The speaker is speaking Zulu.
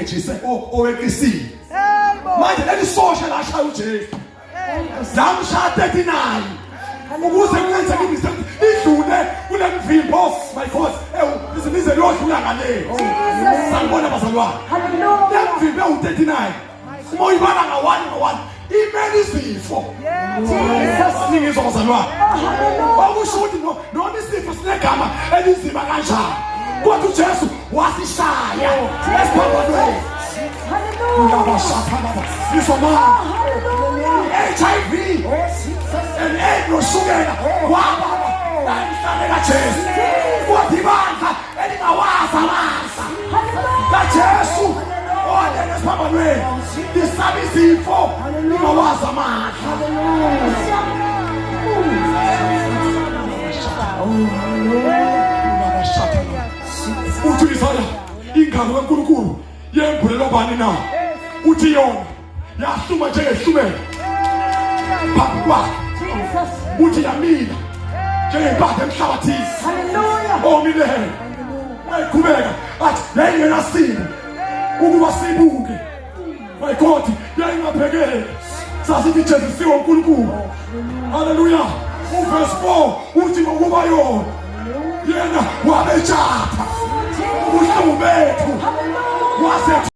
Jise oweqisile. Manje leli sosha lashaya uJesu. Lamshaya 39. Ukuze kungenzeki imistake idlule kule mvimbo my God ewu lize liyodlula ngale. Sanibona bazalwane. Hallelujah. Le mvimbo ewu 39. Uma uyibala nga 1 nga 1 imele izifo. Jesus. Ningizwa bazalwane. Oh, hallelujah. Okusho ukuthi noma isifo sinegama elinzima kanjani kodwa uJesu wasishaya esiphambanweni. Hallelujah. Ulabashathalaba. Ngizwa Oh, manje. hallelujah. HIV and AIDS noshukela wababa la emhlane kaJesu. Kodwa ibandla elingawazi amandla kaJesu owalela esiphambanweni lisaba izifo lingawazi amandla. Uthi Isaya ingalo kaNkulunkulu yembulelwa bani na? Uthi yona yahluma njengehlumela phambi kwakhe. Uthi yamila njengempahla emhlabathini Hallelujah. omileyo. Wayiqhubeka athi yayingenasimo ukuba sibuke. My God, yayingabhekeki. Sasithi jezisiwe uNkulunkulu. Haleluya. Uverse 4 uthi ngokuba yona yena wabetshatha ubuhlungu bethu wase